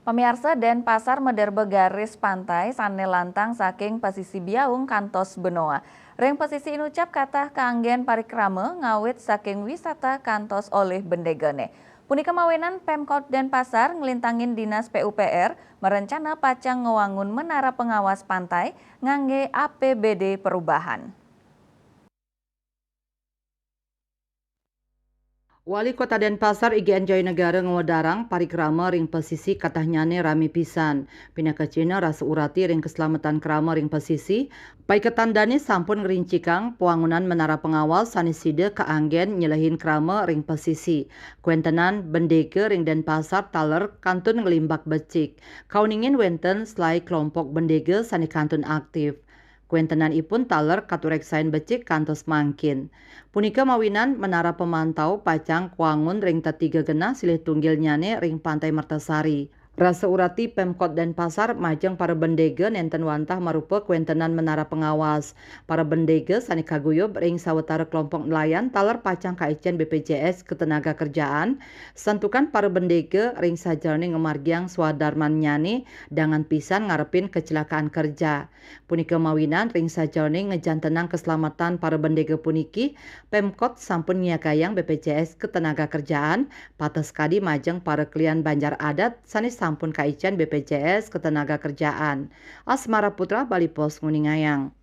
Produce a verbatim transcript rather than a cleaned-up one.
Pamiarsa, Denpasar mederbe garis pantai sane lantang saking pasisi biaung kantos benoa. Ring pasisi inucap katah kaanggen parikrama ngawit saking wisata kantos olih bendegane. Punika mawinan Pemkot Denpasar nglintangin Dinas P U P R merencana pacang ngwangun menara pengawas pantai ngangge A P B D perubahan. Wali Kota Denpasar I G N Joy Negara ngwedarang parikrama ring pasisi katahnyane rame pisan. Pinaka cihna rasa urati ring keselamatan krama ring pasisi, paiketan dane sampun ngrincikang pwangunan menara pengawas sane sida kaanggen nyelehin krama ring pasisi. Kwentenan bendega ring Denpasar taler kantun nglimbak becik. Kauningin wenten selai kelompok bendega sane kantun aktif. Kwentenanipun taler katureksain becik kantos mangkin. Punika mawinan menara pemantau pacang kwangun ring tetiga genah silih tunggilnyane ring Pantai Mertasari. Rasa urati Pemkot Denpasar majeng para bendega nenten wantah marupa kwentenan menara pengawas. Para bendega sane kaguyub ring sawatara kelompok nelayan taler pacang kaicen B P J S Ketenagakerjaan, santukan para bendega ring sajeroning ngamargiang swadarmannyane dangan pisan ngarepin kecelakaan kerja. Punika mawinan ring sajeroning ngejantenang keselamatan para bendega puniki, Pemkot sampun nyiagayang B P J S Ketenagakerjaan, pateh sakadi majeng para klian banjar adat sane sampun kaicen B P J S Ketenagakerjaan. Asmara Putra, Bali Post, nguningayang.